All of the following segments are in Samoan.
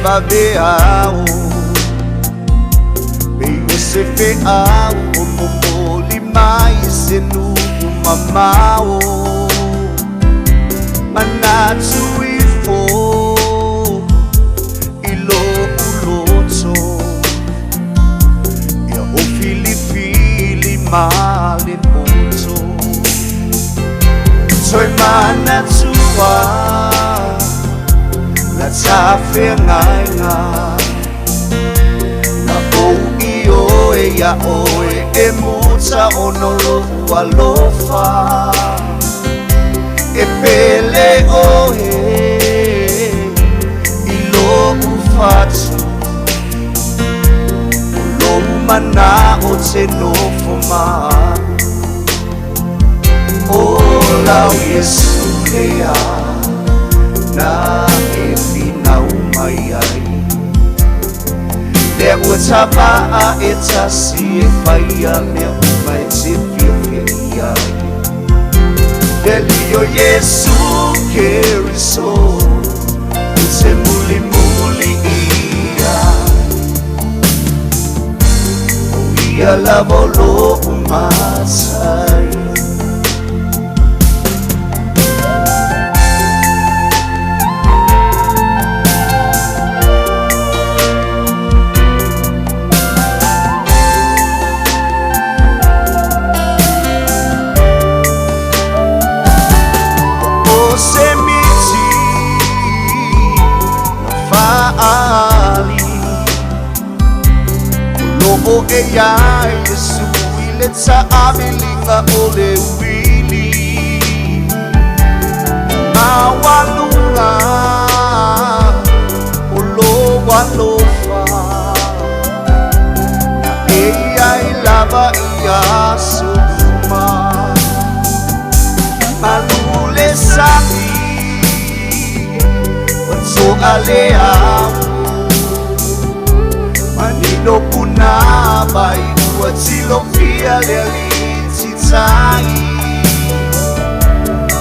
vaveao Pei o se feau o momoli mai se nuu mamao Manatu ifo i lo'u loto Ia o filifili ma le poto Toe manatua La tafeagaiga Na ou i oe ia oe e muta ona lo'u alofa E pele oe i lo'u fatu O lou mana'o te nofo ma O lau Iesu lea na e finau mai ai Lea ua tava'a e tasi e faia mea uma e te fiafia i ai Le alii o Iesu Keriso ou te mulimuli i ai O ia lava o lo'u matai. O se miti na fa'aali O lo'o e iai Iesu i le ta'amiliga o le uili Maualuga o lou alofa Na e iai lava i aso uma Malu le sami ua to'a le ao Manino punavai ua tilofia le alii titai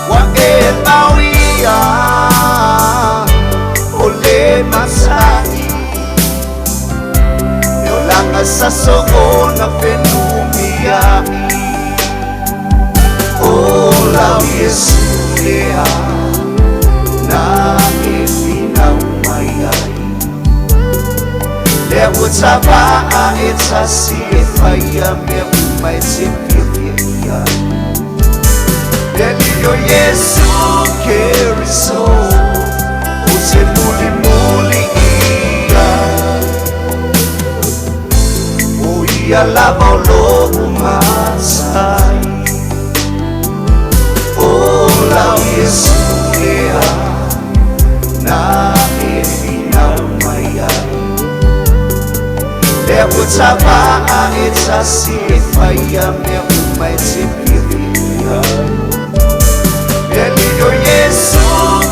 Ua e mauia o le masani E olaga sa soona fenumia'i O lau Iesu lea na e finau mai ai Lea ua tava'a e tasi e faia mea uma e te fiafia i ai Le alii o Iesu Keriso ou te mulimuli i ai O ia lava o lo'u matai O lau Iesu lea na e finau mai ai Lea ua tava'a e tasi e faia mea uma e te fiafia i ai Le alii o Iesu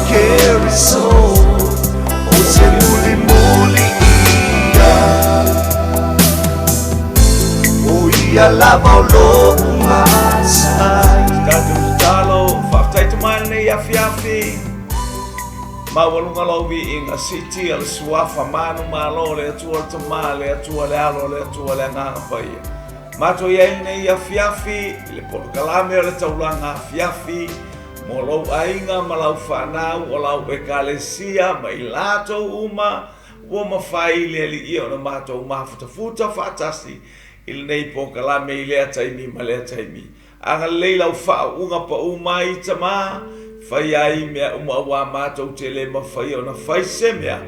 Keriso ou te mulimuli i ai O ia lava o lo'u matai. Tatou tatalo, faafetai Tama i lenei afiafi. Maualuga lou viiga, siitia le suafa manumalo o le Atua le Tama, le Atua le Alo, le Atua le Agaga Paia. Matou i ai lenei afiafi i le polokalame o le taulaga afiafi mo lou aiga ma lau fanau o lau ekalesia ma i latou uma ua mafai le Alii ona matou mafutafuta faatasi i lenei polokalame i lea taimi ma lea taimi. Agalelei lau faauuga pau mai Tama, fai ai mea uma auā matou te le mafai ona fai se mea.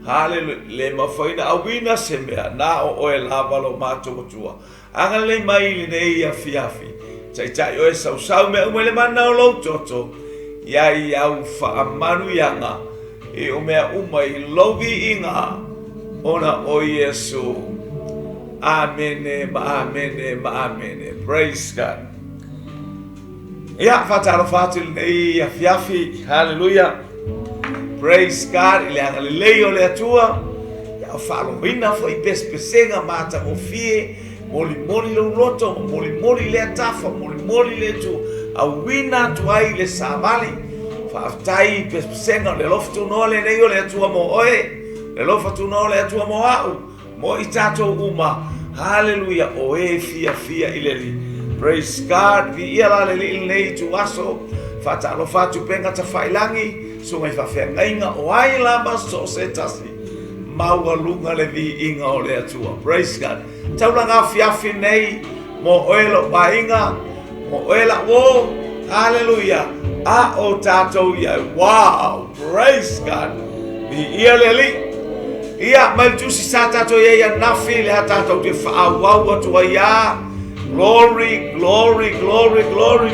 Haleluia, le mafai ona auina se mea, na o oe lava lo matou Atua. Agalelei mai i lenei afiafi, taitai oe sausau mea uma i le mana o lou toto, ia i au faamanuiaga i o mea uma i lou viiga ona o Iesu. Amene ma amene ma amene. Praise God. Ia, faatalofa atu i lenei afiafi. Hallelujah. Praise God i le agalelei o le Atua. Ia, o faalogoina foi pesepesega matagofie, molimoli lou loto, molimoli lea tafa, molimoli le Atua. Auina atu ai le savali. Faafetai pesepesega o le alofa tunoa lenei o le Atua mo oe. Le alofa tunoa o le Atua mo a'u, mo i tatou uma. Haleluia, o e fiafia i le Alii. Praise God, viia la le Alii i lenei ituaso. Faatalofa atu upega tafailagi, susuga i faafeagaiga, o ai lava so o se tasi. Maualuga le viiga o le Atua. Praise God. Taulaga afiafi nei mo oe lou aiga, mo oe lau uo. Haleluia. A o tatou i ai. Wow. Praise God. Viia le Alii. Ia, mai le tusi sa tatou i ai ananafi, lea tatou te faaauau atu ai lava. Glory, glory, glory, glory.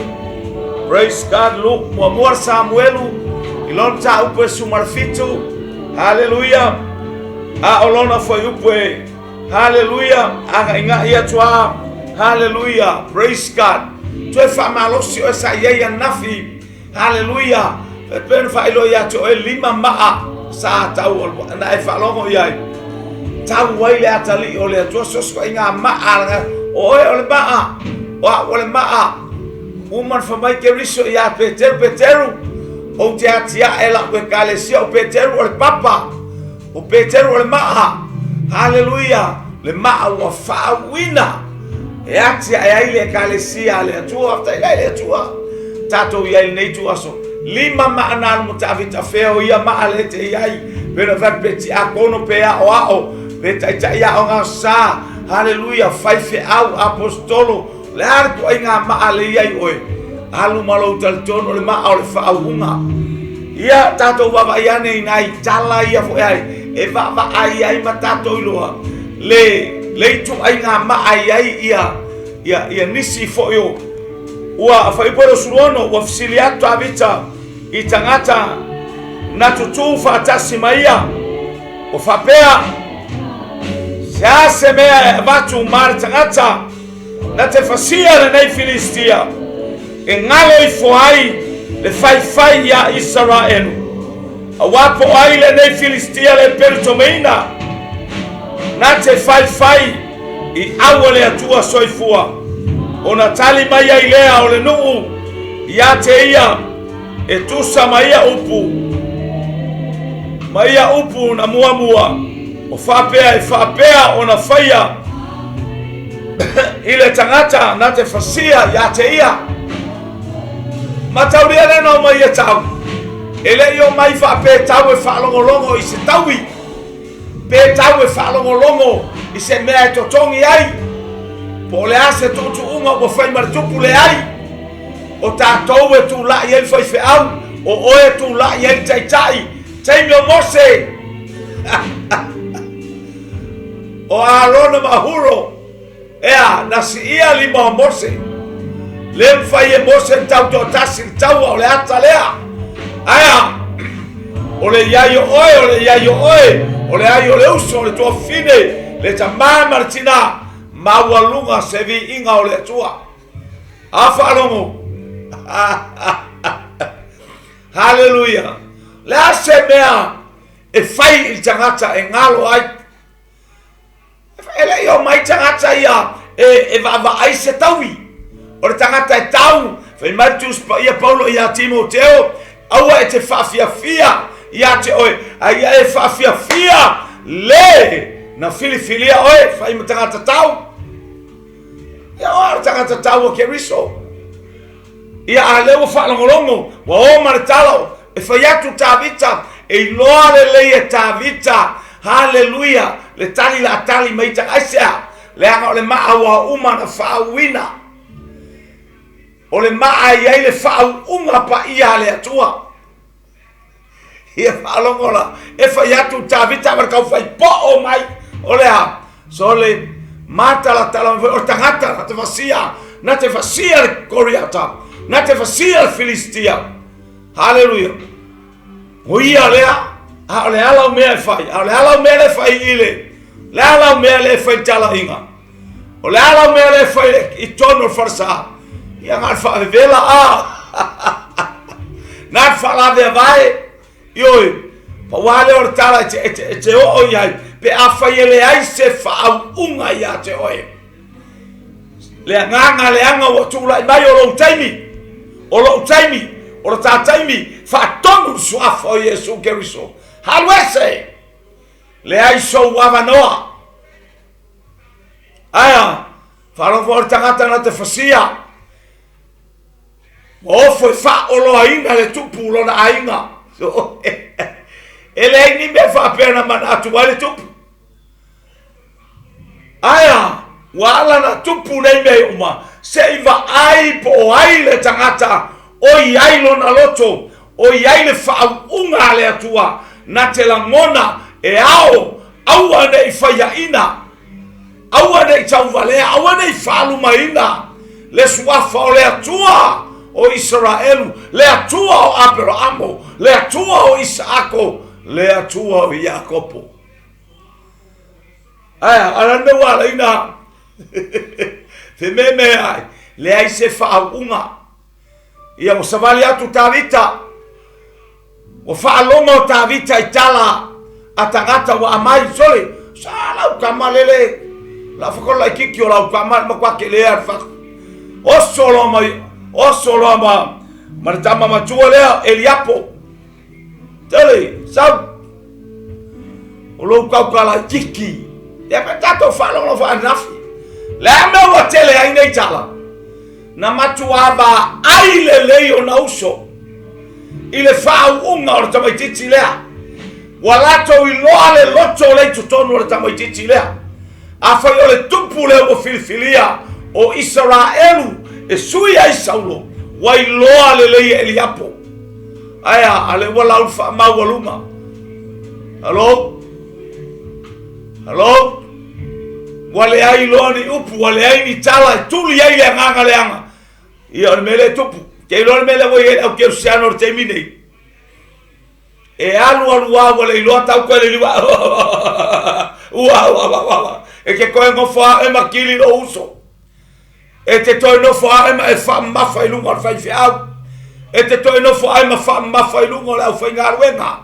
Praise God. Luke, muamua Samuelu, i lona mataupu e 17. Haleluia. A o lona fuaiupu e Haleluia. Agaigai atu a. Haleluia. Praise God. Toe faamalosi oe sa i ai ananafi. Haleluia. E pei ona faailoa ia te oe lima maa sa tau na e faalogo i ai. Tau ai le atalii o le Atua sosoiga maa o oe o le maa. O au o le maa. Uma na fai mai Keriso ia Peteru, Peteru, ou te atiae lau ekalesia o Peteru o le papa. O Peteru o le maa. Haleluia! Le maa ua faauuina e atiae ai le ekalesia a le Atua. Faafetai la i le Atua. Tatou i ai i lenei ituaso. Lima maa na alu ma Tavita fea o ia maa le te i ai. Pe na fai pe tiakono pe aoao pe taitai aoga sa. Haleluia! Faifeau, apostolo, Le a le ituaiga maa le i ai oe? Alu ma lou talitonu o le maa o le faauuga. Ia tatou vaavaai ane i nai tala ia foi ai e vaavaai ai ma tatou iloa le le ituaiga maa i ai ia ia ia nisi foi o ua fuaiupu e 26 ua fesili atu Tavita i tagata na tutū faatasi ma ia ua faapea se a se mea e avatu ma le tagata Na te fasia lenei Filistia e galo ifo ai le faifai iā Isaraelu, auā po o ai lenei Filistia le pelutomeina na te faifai i au a le Atua soifua. Ona tali mai ai lea o le nuu iā te ia e tusa ma ia upu, ma ia upu na muamua, o faapea e faapea ona faia i le tagata na te fasia ia te ia. Mataulia lea na omai e tau. E le i omai faapea tau e faalogologo i se taui, pe tau e faalogologo i se mea e totogi ai, po o le a se tuutuuga ua fai ma le tupu leai. O tatou e tulai ai le faifeau, o oe e tulai ai le taitai, taimi o Mose. O Arona ma Huro, ea, na siia lima o Mose. Le mafai e Mose na tau toatasi le taua o le ata lea. Aea, o le iai o oe, o le iai o oe, o le ai o le uso, o le tuafafine, le tamā ma le tinā, maualuga se viiga o le Atua. A faalogo. Haleluia. Le a se mea e fai i le tagata e galo ai. E le i omai tagata ia e, e vaavaai se taui. O le tagata e tau, fai mai le Tusi Paia Paulo ia Timoteo, aua e te faafiafia ia te oe, a ia e faafiafia le na filifilia oe, fai ma tagata tau. Ia o le tagata tau o Keriso. Ia a lea ua faalogologo, ua o ma le tala, e fai atu Tavita, e iloa lelei e Tavita, haleluia, le tali la tali mai ta aisea, leaga o le maa ua uma na faauuina. O le maa e i ai le faauuga paia a le Atua. Ia faalogo la, e fai atu Tavita ma le tau fai poo mai, o le a, sole, matalatala mai foi, o le tagata na te fasia, na te fasia le Koriata, na te fasia le Filistia. Haleluia. O ia lea, a o le a lau mea e fai, a o le a lau mea le fai i le, le a lau mea le fai i talaiga. O le a lau mea le fai i tonu o le falesa. Ia na o le faavevela a. Na le faalaveavae. Ioe, pau lava lea o le tala e te, e te, e te oo i ai, pe afai e leai se faauuga ia te oe. Le agaga leaga ua tulai mai o lou taimi, o lou taimi, o le ta taimi, faatonu le suafa o Iesu Keriso. Alu ese! Leai sou avanoa. Aea, faalogo o le tagata na te fasia. Ua ofo e faaoloaina le tupu lona aiga. E leai ni mea faapea na manatu ai le tupu. Aea, ua ala na tupu nei mea uma, se i vaai po o ai le tagata o i ai lona loto, o i ai le faauuga a le Atua, na te lagona e ao, aua ne i faiaina, aua ne i tauvalea, aua ne i faalumaina le suafa o le Atua o Isaraelu, le Atua o Aperaamo, le Atua o Isaako, le Atua o Iakopo. Ae a le mea ua alaina fememeai ai, leai se faauuga. Ia ua savali atu Tavita, ua faalogo o Tavita i tala a tagata ua amai, sole, sa lau tama lele, la whakolo lai kiki o lau tama, ma kwa ke lea whak. Oso loa mai, oso loa ma, ma le tama matua lea, Eliapo. Tele, sau. O lou taukala tiki. Ia pe tatou faalogologo faanafi. Le a mea ua tele ai nei tala? Na matua vaai lelei ona uso i le faauuga o le tamaitiiti lea. Ua latou iloa le loto le i totonu o le tamaitiiti lea. Afai o le tupu lea ua filifilia o Isaraelu e sui ai Saulo, ua iloa lelei e Eliapo. Ae a, a le ua laulu faamaualuga. Hello? Hello? Ua leai loa ni upu, ua leai ni tala e tuli ai le agaga leaga. Ia, o le mea lea e tupu. Te iloa le mea lea ua i ai le au kerisiano o le taimi nei. E alu alu a ua le iloa tau koe le liwa. Ua, ua, ua, ua. E ke koe ngofo a e makili lo uso. E te toe nofo ae ma e faamamafa i luga o le faifeau. E te toe nofo ae ma faamamafa i luga o le aufaigaluega.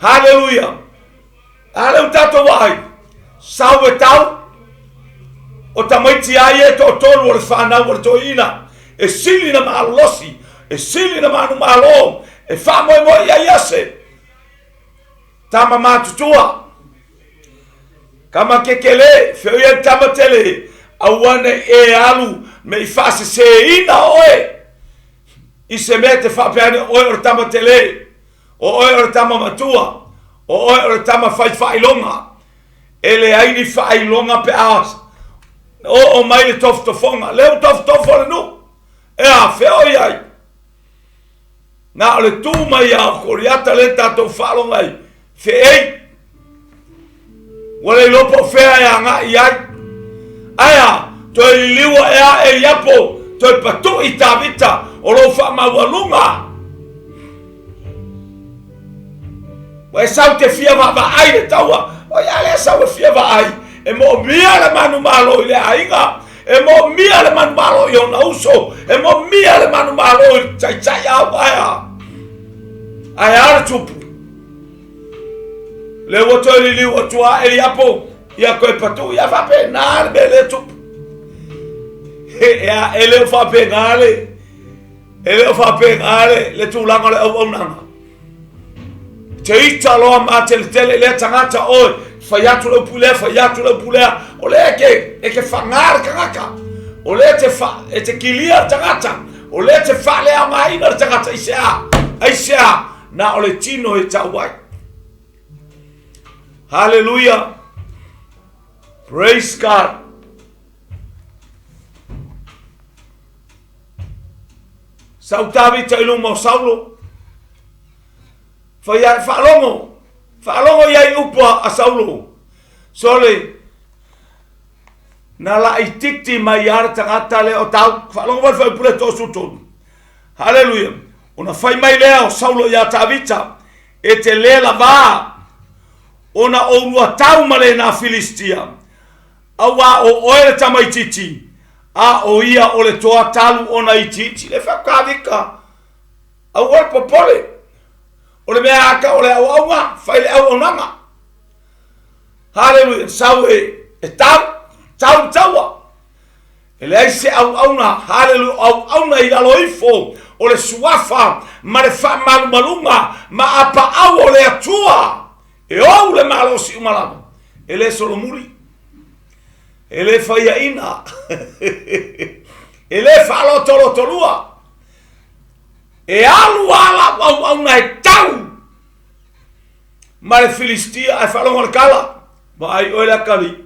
Haleluia! A lea ua tatou vaai, sau e tau, o tamaiti a ia e toatolu o le fanau a le toeaina, e sili na malolosi, e sili na manumalo, e faamoemoe i ai ase tama matutua. Tama kekele, feoia le tama tele, aua ne i e alu me i faaseseina oe i se mea e te faapea ane oe o le tama tele, o oe o le tama matua, o oe o le tama fai faailoga. E leai ni faailoga pe a oo mai le tofotofoga. Lea ua tofotofo le nuu, e afea o i ai? Na o le tu mai a o Koriata lea tatou faalogo ai, feei. Ua le iloa po o fea e agai i ai. Ae a, toe liliu ae a Eliapo, toe patuʻi Tavita o lou faamaualuga. Ua e sau te fia vaavaai le taua, o ia lea sau e fia vaai, e moomia le manumalo i le aiga, e moomia le manumalo i ona uso, e moomia le manumalo i le taitai au, ae a, ae a le tupu. Le ua toe liliu atu a Eliapo, ia koe patu, ia faapena le mea lea tupu. E, e le o faapena le, e le o faapena le, le tulaga o le auaunaga. Te ita loa mateletele lea tagata oe, fai atu le upu lea, fai atu le upu lea, o lea e ke, e ke whangā le tagata, o lea te, wha, e te kilia le tagata, o lea te whaaleaogaina le tagata i se a, ai se a, na o le tino e tau ai. Hallelujah. Praise God. Sau Tavita i luma o Saulo. Fai ai faalogo. Faalogo i ai upu a Saulo. Sole, na laititi mai a le tagata lea o tau. Faalogo mai le fuaiupu lea 33. Haleluia. Ona fai mai lea o Saulo iā Tavita, e te lē lavā ona oulua tau ma lena Filistia, auā o oe le tamaitiiti, a o ia o le toa talu ona itiiti. Le fai Tavita, aua le popole, o le mea aka o le auauga, fai le auaunaga. Haleluia, sau e, e tau, tau le taua. E leai se auauna, haleluia, o auauna i lalo ifo o le suafa ma le faamalumaluga ma apaau o le Atua e ou le malosiaga. malosi uma lava, e le solomuli, e le faiaina, e le faalotolotolua, e alu lava lau auauna e tau ma le Filistia ae faalogo le tala, vaai oe le atalii.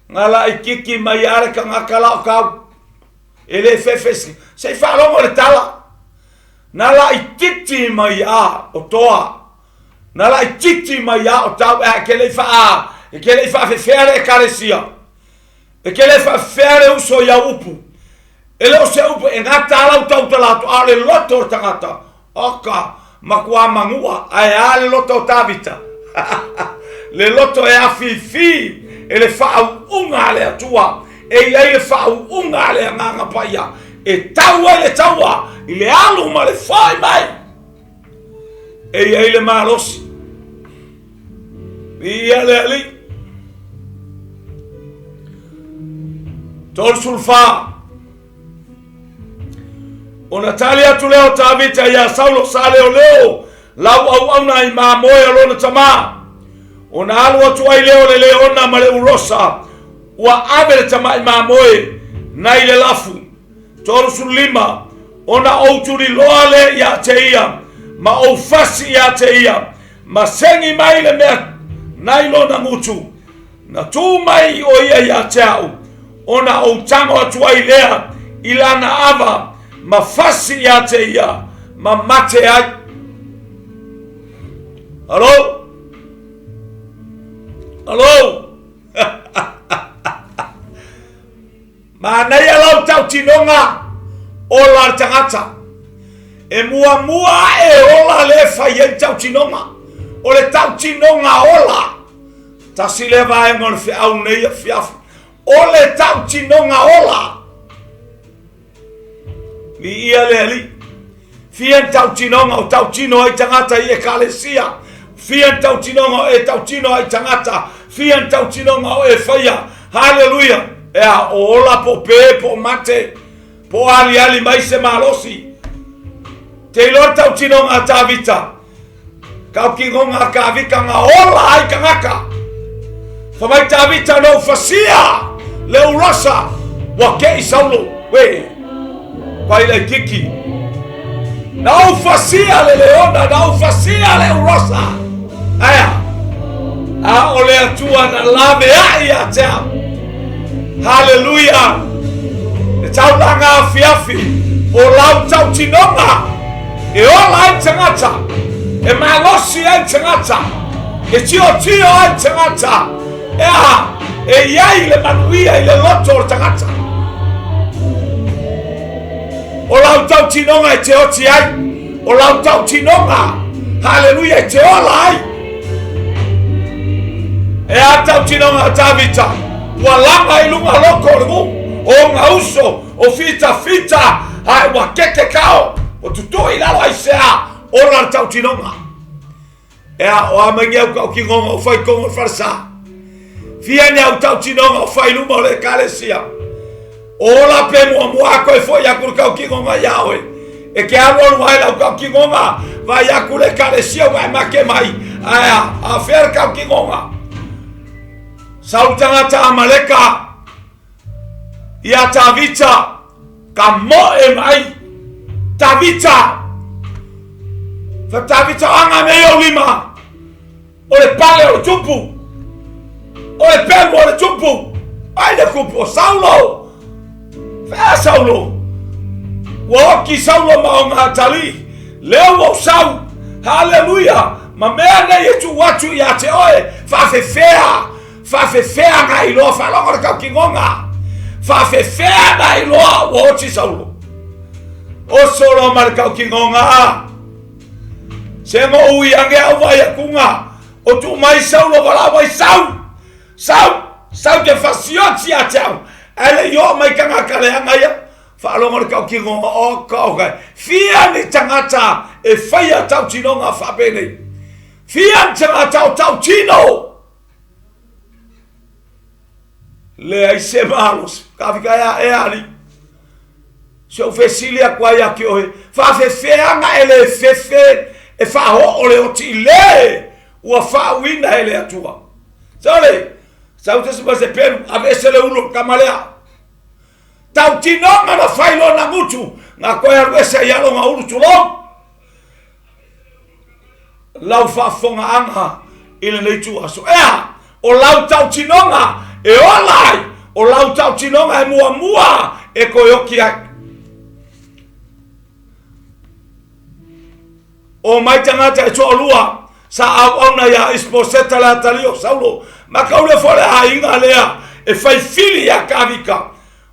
Na laititi mai lava le tagata la o tau, e le fefe se i faalogo le tala. Na laititi mai a o toa, na laititi mai a o tau, e ke le i faa, e ke le i faafefea le ekalesia. E ke le faafefea le uso i au upu. E le o se upu e gata lau tautala atu, a o le loto o le tagata. Oka, matua manua, ae a le loto o Tavita. Le loto e afifi e le faauuga a le Atua, e i ai le faauuga a le Agaga Paia, e tau ai le taua i le alu ma le foi mai. E i ai le malosi. Viia le Alii. 34. Ona tali atu lea o Tavita iā Saulo, Sa leoleo lau auauna i mamoe o lona tamā. Ona alu atu ai lea o le leona ma le urosa, ua ave le tama'i mamoe nai le lafu. 35 ona ou tuliloa lea ia te ia, ma ou fasi ia te ia, ma segi mai le mea nai lona gutu. Na tu mai o ia ia te au, ona ou tago atu ai lea i lana ava, ma fasi ia te ia, ma mate ai. Alo? Alo? Manaia lau tautinoga, ola le tagata. E muamua ae ola le fai ai tautinoga. O le tautinoga ola. Tasi lea vaega o le feau nei afiafi. O le tautinoga ola. Viia le Alii. Fia ni tautinoga o tautino ai tagata i ekalesia. Fia ni tautinoga o e tautino ai tagata. Fia ni tautinoga o e faia. Haleluia. Ea, o ola po pe, po mate, po aliali mai se malosi. Te iloa le tautinoga a Tavita. Tautinoga a Tavita na ola ai tagata. Fa mai Tavita na ou fasia le urosa ua ke'i Saulo. Uē, pai laititi. Na ou fasia le leona, na ou fasia le urosa. Aea, a o le Atua na laveai ia te au. Haleluia! Le taulaga afiafi o lau tautinoga e ola ai tagata, e malosi ai tagata, e tiotio ai tagata, e aha, e i ai le manuia i le loto o le tagata. O lau tautinoga e te oti ai, o lau tautinoga, haleluia, e te ola ai. E a tautinoga a Tavita, ua laga i luga loko o le gu, o gauso, o fitafita, ae ua keke kao, ua tutui i lalo aisea, ola le tautinoga. E a, o a mai ni au tautinoga o fai tonu o le falesa. Fia ni au tautinoga o fai luma o le ekalesia. O ola pe muamua a koe foi aku le tautinoga ia oe. E ke alu alu ai lau tautinoga, vai aku le ekalesia ua e make mai. Ae a, a fea le tautinoga. Sau tagata Amaleka, Ia Tavita, ka moe mai. Tavita! Fa Tavita o anga me iou lima. O le pale o le tupu. O le pelu o le tupu. Ai le kupu o Saulo. Fea Saulo. Ua oki Saulo ma o ngā tali. Lea ua ou sau. Haleluia. Ma mea nei e tuu atu ia te oe. Faafefea. Faafefea na iloa faalogo le tautinoga. Faafefea na iloa ua oti Saulo. Oso loa ma le tautinoga. Se mo ui ange au vai akunga. O tu mai Saulo wala wai sau. Sau. Sau te fasioti a te au. Ele i o mai tangata le anga ia. Faalogo le tautinoga o ka o kai. Fia ni tangata e whaia tautinoga whaapenei. Fia ni tangata o tautino. Leai se malosi. Ka fika ea e ali. Se ou fesili atu ai ia te oe, faafefeaga e le fefe. E faaoo le oti i le ua faauina e le Atua. Sole, sau se isi ma se pelu, aveese le ulu o le tama lea. Tautinoga na fai lona gutu, na toe alu ese ai lona ulu tulou. Lau faafofogaaga i lenei ituaso. Ea, o lau tautinoga e ola ai, o lau tautinoga e muamua e toe oti ai. O mai tagata e toalua sa auauna iā Isposeta le atalii o Saulo, ma kaule foi le aiga lea e fai fili iā Tavita.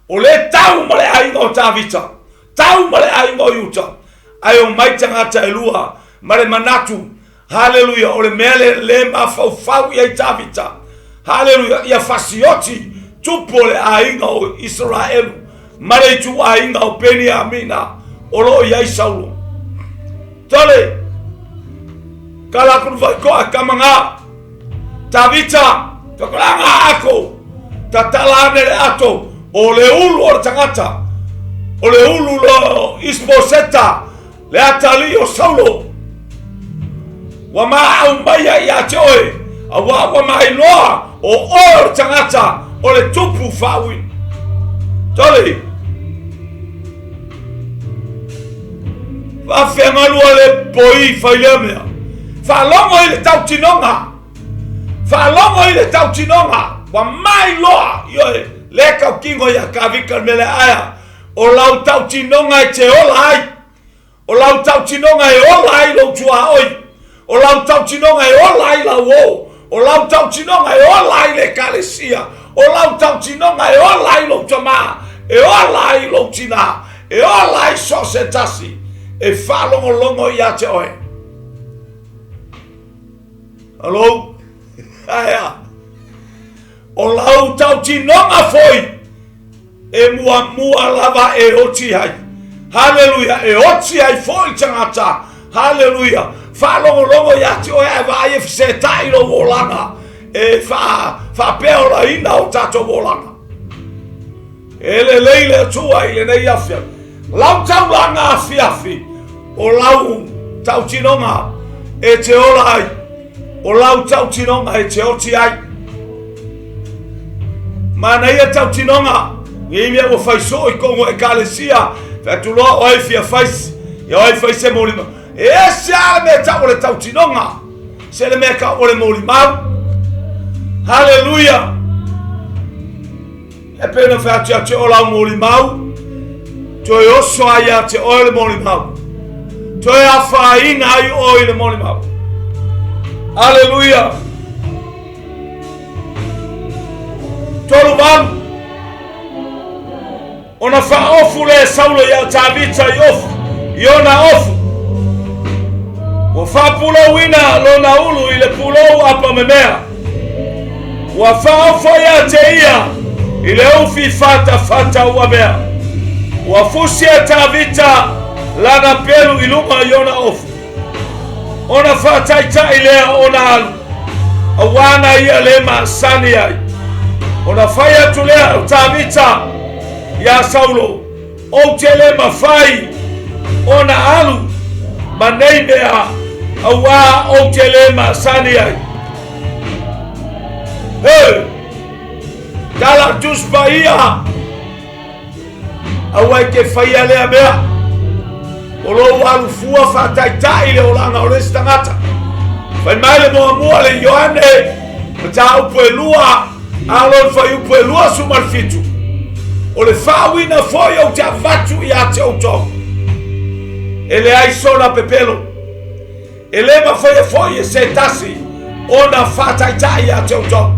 O le tau ma le aiga o Tavita, tau ma le aiga o Iuta, ae o mai tagata e lua ma le manatu, haleluia, o le mea le le mafaufau i ai Tavita, haleluia, ia fasioti tupu o le aiga o Isaraelu ma le ituaiga o Peniamina o lo o i ai Saulo. Tole, kala kulu vai koa kamanga. Tavita, takalanga ako, tatala ane le ato, o le ulu o le tagata, o le ulu lo Isboseta, le atalii o Saulo. Ua maau mai ai ia te oe, auā ua mailoa o oe o le tagata o le tupu faauina. Tole, faafeagalua le poi fai lea mea. Faalogo i le tautinoga, faalogo i le tautinoga, ua mailoa, ioe, le tautino ia Kavika le mea lea aea, o lau tautinoga e te ola ai. O lau tautinoga e ola ai lou tuaoi. O lau tautinoga e ola ai lau ō. O lau tautinoga e ola ai le ekalesia. O lau tautinoga e ola ai lou tamā. E ola ai lou tinā. E ola ai so o se tasi e faalogologo ia te oe. Hello? Aea. O lau tautinoga foi E muamua lava e oti ai. Haleluia! E oti ai foi tagata. Haleluia! Faalogologo ia te oe ae vaai e fesetai lou olaga. E faapeolaina o tatou olaga. E lelei le Atua i lenei afiafi. Lau taulaga afiafi, o lau tautinoga e te ola ai. O lau tautinoga e te oti ai. Manaia tautinoga, nei mea ua fai soo i totonu o ekalesia, fai atu loa o ai fia fai, ia o ai fai se molimau. E ese lava le mea tau o le tautinoga, se le mea tau o le molimau. Haleluia! E pei ona fai atu ia te oe lau molimau, toe oso ai ia te oe le molimau. Toe afaina ai oe i le molimau. Aleluia! 38. Ona faaofu lea e Saulo ia Tavita i ofu, i ona ofu. Ua faapulouina lona ulu i le pulou apamemea. Ua faaofo ia te ia i le ufi fatafata uamea. Ua fusi e Tavita lana pelu i luga i ona ofu. Ona faataitai lea ona alu, auā na ia le masani ai. Ona fai atu lea o Tavita iā Saulo, Ou te le mafai ona alu ma nei mea, auā ou te le masani ai. He! Tala tus paia! Aua e te faia lea mea. O lou alu fua faataitai le olaga o le isi tagata. Fai mai le muamua le Ioane, mataupu e lua, alo le fuaiupu e 27. O le faauiina foi ou te avatu ia te outou. E leai sona pepelo. E le mafaia foi e se tasi ona faataitai ia te outou,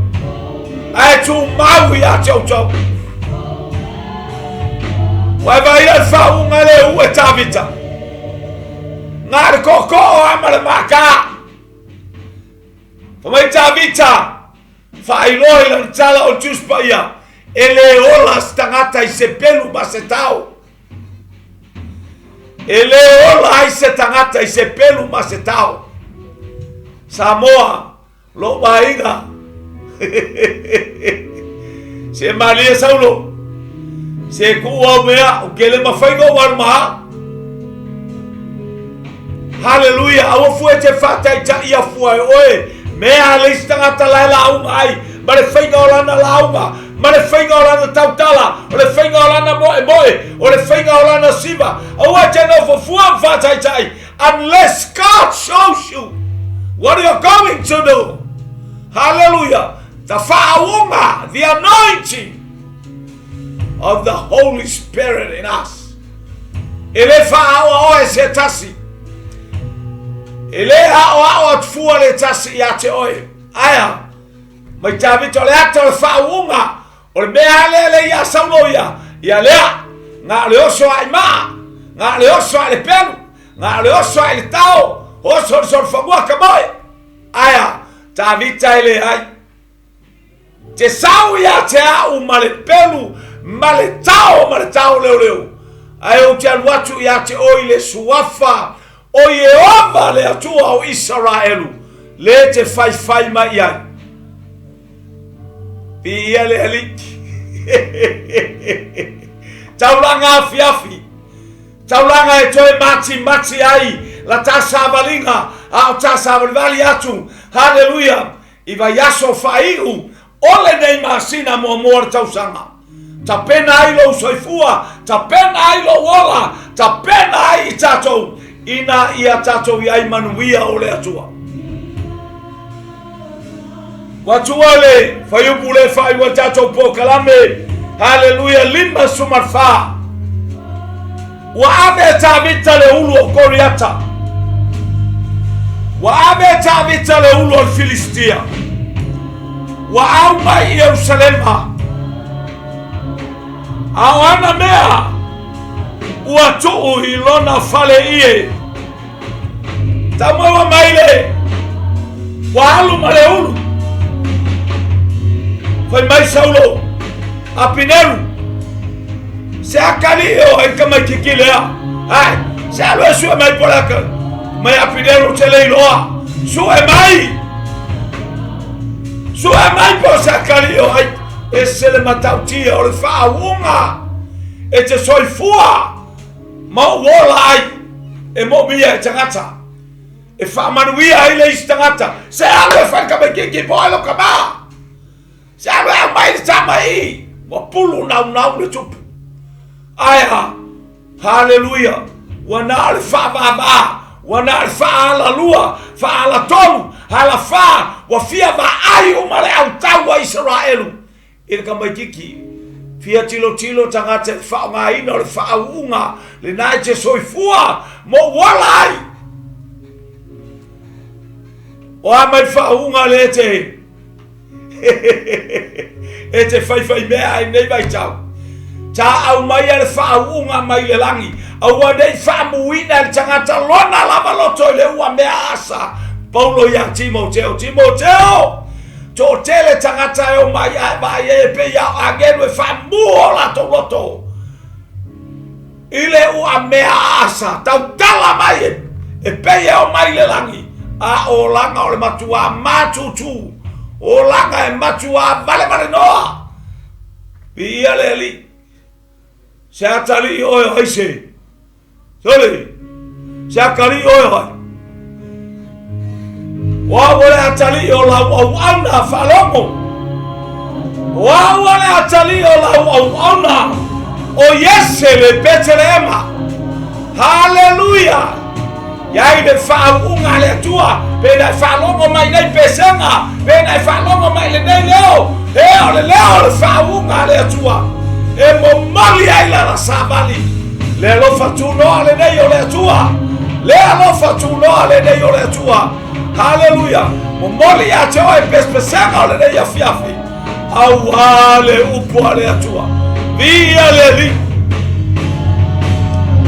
ae tumau ia te outou. Ua e vaai le faauuga le ue Tavita. Ngā le kookoo a ma le mākā. Fa mai Tavita, faailoa i lana tala o le Tusi Paia, e le ola se tagata i se pelu ma se tao. E le ola ai se tagata i se pelu ma se tao. Samoa, lou aiga. Se malie Saulo. Se kuu au mea, o ke le mawhai no waru maha. Haleluia! Aua fua e te faataitaia fua e oe mea a le isi tagata la e lauga ai, ma le faiga o lana lauga, ma le faiga o lana tautala, o le faiga o lana moemoe, o le faiga o lana siva. Aua e te nofo fua ma faataitai unless God shows you what you're going to do. Hallelujah! The faauga, the anointing of the Holy Spirit in us. E le faaoaoa e se tasi. E le aoao atu fua le tasi ia te oe. Aia, mai Tavita o le ata o le faauuga, o le mea lea le ia Saulo ia, ia lea, na o le oso a i maa, na o le oso a i le pelu, na o le oso a i le tao, oso le solofanua ka moe. Aia, Tavita e le ai. Te sau ia te au ma le pelu ma le tao ma le tao leoleo, ae ou te alu atu ia te oe i le suafa o Ieova le Atua o Isaraelu, le te faifai mai i ai. Viia le Alii. Taulaga afiafi, taulaga e toe matimati ai la ta savaliga, a o ta savalivali atu. Haleluia! I vaiaso faaiu o lenei masina muamua o le tausaga, tapena ai lou soifua, tapena ai lou ola, tapena ai i tatou ina ia tatou i ai manuia o le Atua. Ua tua le fuaiupu le faaiu ai tatou polokalame. Haleluia, 54. Ua ave e Tavita le ulu o Koriata. Ua ave e Tavita le ulu o le Filistia. Ua au mai i Ierusalema. A o ana mea ua tuu i lona fale ie. Taumaua mai le ua alu ma le ulu. Fai mai Saulo, Apineru, se akali o ai ka mai kiki lea. Ai, se alu e sue mai po le aka. Mai Apineru te le iloa. Sue mai. Sue mai po se akali o ai. E se le matautia o le faauga. E te soifua. Ma ou ola ai e moomia e tagata e faamanuia ai le isi tagata. Se alu e fai le tamaitiiti po o ai lo tama. Se alu e aumai le tama i ua pulu naunau le tupu. Ae a, haleluia, ua na o le faavaavaa, ua na o le faaalalua, faalatolu, alafā, ua fia vaai uma le autau a Isaraelu I le tamaititi, fia tilotilo tagata i le faaaogaina o le faauuga lena e te soifua ma ou ola ai. O a mai faauuga le te e te faifaimea ai nei vaitau. Ta aumaia le faauuga mai le lagi, aua nei faamuina e le tagata lona lava loto i le ua mea asa. Paulo ia Timoteo, Timoteo! Toatele tagata e omai ae vaai ai e pei a o agelu e faamu o latou loto i le ua mea asa tautala mai e pei e omai le lagi, a o olaga o le matuā matutu, olaga e matuā valevalenoa. Viia le Alii. Se atalii oe o aise. Sole, se atalii oe o ai. O au o le atalii o lau auauna faalogo. O au o le atalii o lau auauna o Iese le Petelehema. Haleluia! Iai le faauuga a le Atua, pe na e faalogo mai nei pesega, pe na e faalogo mai lenei leo, e o le leo o le faauuga a le Atua, e momoli ai lana savali. Le alofa tunoa lenei o le Atua, le alofa tunoa lenei o le Atua. Haleluia! Momoli ia te oe pesepesega o lenei afiafi, auā le upu a le Atua. Viia le Alii.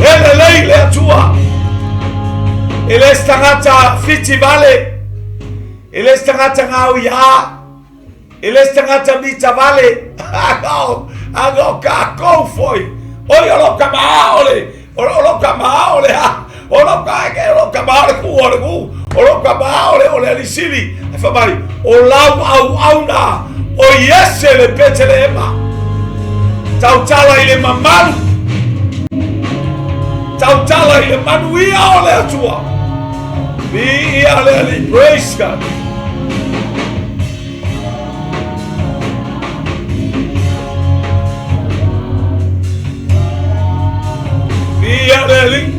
E lelei le Atua. E le se tagata fiti vale, e le se tagata gaoiā, e le se tagata mita vale. Aga o kākou foi. Oi o lou kama o le, o lou kama o le a, o lou ka, o lou kama o le ku o le ku, o lou kama o le, o le alisili. Ai fa mai, o lau auauna, o Iese le Petelehema. Tautala i le mamalu, tautala i le manuia o le Atua. Viia le Alii. Praise God. Viia le Alii.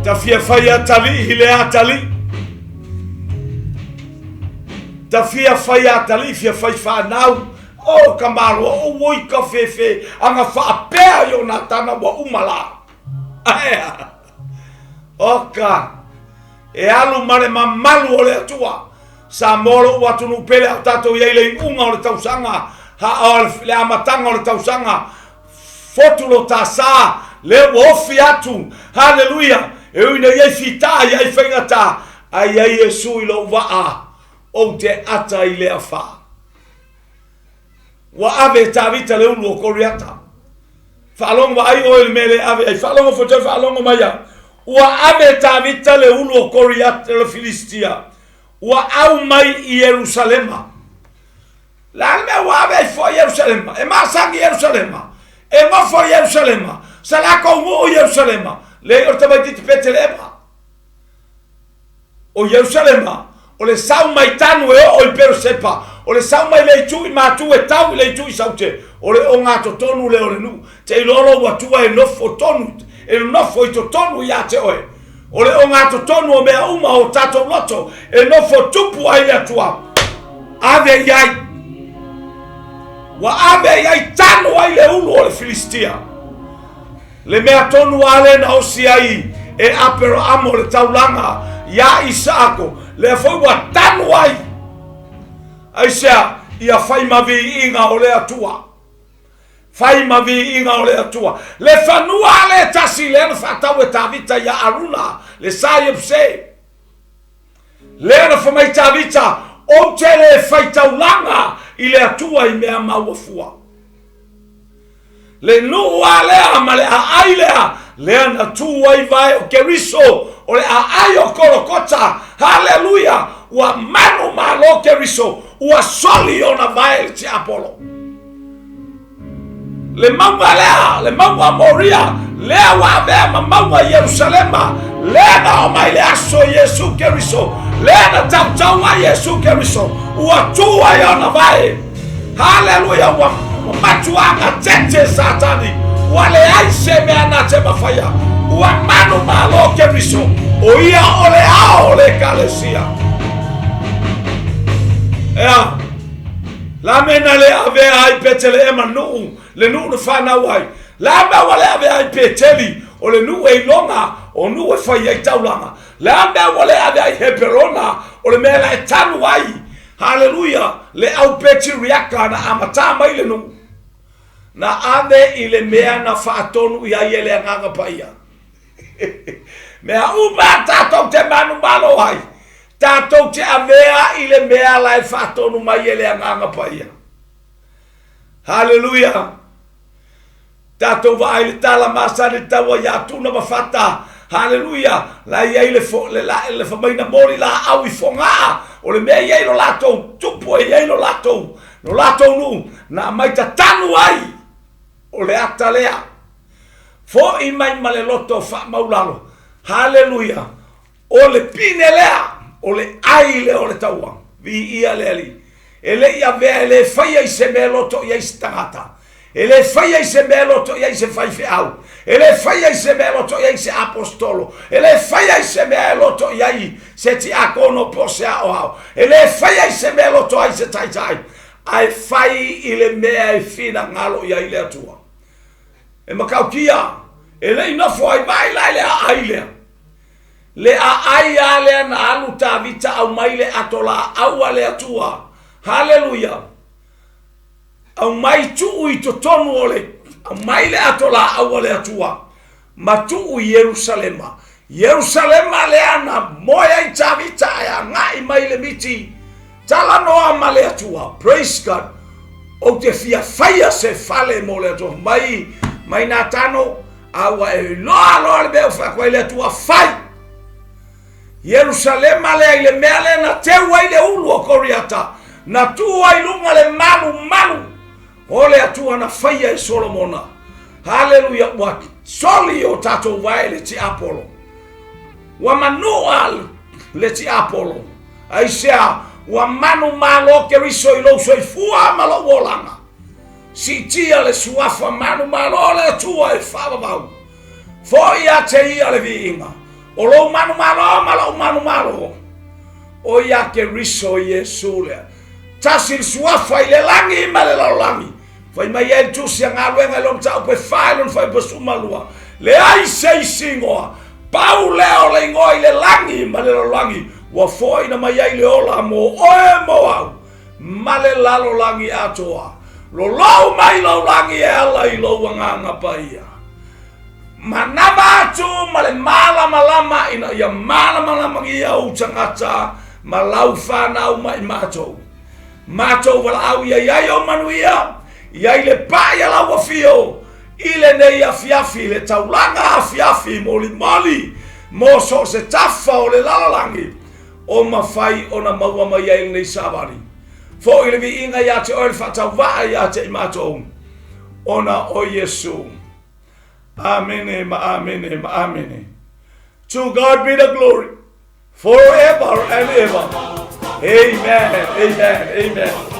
Ta fia fai atalii i le atalii. Ta fia fai atalii fia fai whanau. O ka malo o oi ka fefe anga whaapea i o nā tana ua uma la. Aea. Oka. E alu ma le mamalu o le Atua. Samoa lo'u atunuu pele a o tatou i ai le iuga o le tausaga, ha, o le amataga o le tausaga fotu lo ta sa, lea ua ofi atu, haleluia, e ui ina i ai fita'a, i ai faigata, ae i ai Iesu i lou vaa, ou te ata i le afa. Ua ave e Tavita le ulu o Koriata. Faalogo vaai oe i le mea le ave ai. Faalogo foi toe faalogo mai au. Ua ave e Tavita le ulu o Koriata o le Filistia. Ua au mai i Ierusalema. Le a le mea ua ave ai fua i Ierusalema? E masani i Ierusalema. E nofo i Ierusalema. Sa lakou nuu i Ierusalema. Leai o le tamaititi Petelehema. O Ierusalema, o le sau mai Tanu e oo i Perosepa, o le sau mai le itu i Matu e tau i le itu i Saute, o le ogatotonu lea o le nuu. Te iloa lou Atua e nofo tonu, e nofo i totonu ia te oe. O le ogatotonu o mea uma o tatou loto, e nofo tupu ai le Atua. Ave i ai. Ua ave i ai tanu ai le ulu o le Filistia. Le mea tonu a lea na osi ai e Aperaamo le taulaga iā Isaako, lea foi ua tanu ai. Aisea? Ia fai ma viiga o le Atua. Fai ma viiga o le Atua. Le fanua a le tasi lea na faatau e Tavita iā Aruna, le sa Iepuse. Lea na fai mai Tavita, Ou te le fai taulaga i le Atua i mea maua fua. Le nuu a lea ma le aai lea, lea na tu ai vae o Keriso, o le aai o Kolokota. Haleluia! Ua manu malo Keriso, ua soli ona vae le tiapolo. Le mauga lea, le mauga Moria, lea ua avea ma mauga Ierusalema, lea na oo mai le aso Iesu Keriso, lea na tautau ai Iesu Keriso, ua tu ai ona vae. Haleluia, ua matuaga tete Satani, ua leai se mea na te mafaia, ua manu malo Keriso, o ia o le ao o le Ekalesia. Ea, la mea na le avea ai Peteleema nuu, le nuu na fanau ai. La mea ua le avea ai Peteli, o le nuu e iloga, o nuu e fai ai taulaga. La mea ua le avea ai Heperona, o le mea la e tanu ai Haleluia! Le au Petiriaka na amatā mai le nuu, na ave i le mea na faatonu i ai e le Agaga Paia. Mea uma a tatou te manumalo ai, tatou te avea i le mea la e faatonu mai e le Agaga Paia. Haleluia! Tatou vaai le tala masani taua iā Tuna ma Fata. Haleluia! La i ai le fo, le la, le famaina moli laau i Fogaa. O le mea i ai lo latou tupu e i ai lo latou, lo latou nuu, na aumai tatanu ai o le ata lea. Foi mai ma le loto faamaulalo. Haleluia! O le pine lea, o le ai lea o le taua. Viia le Alii. E le i avea e le faia i se mea e loto i ai se tagata. E le faia i se mea e loto i ai se faifeau. E le faia i se mea e loto i ai se aposetolo. E le faia i se mea e loto i ai se tiakono po o se aoao. E le faia i se mea e loto ai se taitai. Ae fai i le mea e finagalo i ai le Atua. E matautia, e le i nofo ai mai la i le aai lea. Le aai a lea na alu Tavita aumai le ato laau a le Atua. Haleluia! Aumai tuu i totonu o le, aumai le ato laau a le Atua ma tuu i Ierusalema. Ierusalema lea na moe ai Tavita ae agai mai le miti talanoa ma le Atua. Praise God! Ou te fia faia se fale mo le Atua. Mai, mai Natano, A ua e iloa loa le mea ua fai atu ai le Atua, fai! Ierusalema lea i le mea lea na teu ai le ulu o Koriata, na tuu ai luga le malumalu o le Atua na faia e Solomona. Haleluia! Ua soli o tatou vae le tiapolo. Ua manua le tiapolo. Aisea? Ua manumalo Keriso i lou soifua ma lou olaga. Siitia le suafa manumalo o le Atua e faavavau. Foi ia te ia le viiga. O lou manumalo ma lou manumalo, o ia Keriso Iesu lea. Tasi le suafa i le lagi ma le lalolagi. Fai mai ai le Tusi a Galuega i lona mataupu e fa i lona fuaiupu e 12, Leai se isi igoa, pau lea o le igoa i le lagi ma le lalolagi ua foaina mai ai le ola mo oe mo au ma le lalolagi atoa. Lolou mai lou lagi e ala i lou agaga paia. Manava atu ma le malamalama ina ia malamalamagia ou tagata ma lau fanau ma i matou. Matou valaau ia i ai ou manuia, i ai le pai a lau afio i lenei afiafi, le taulaga afiafi molimoli mo so o se tafa o le lalolagi o mafai ona maua mai ai lenei savali. Foi le viiga ia te oe le faatauvaa ia te i matou, ona o Iesu. Amene ma amene ma amene. To God be the glory forever and ever. Amen, amen, amen.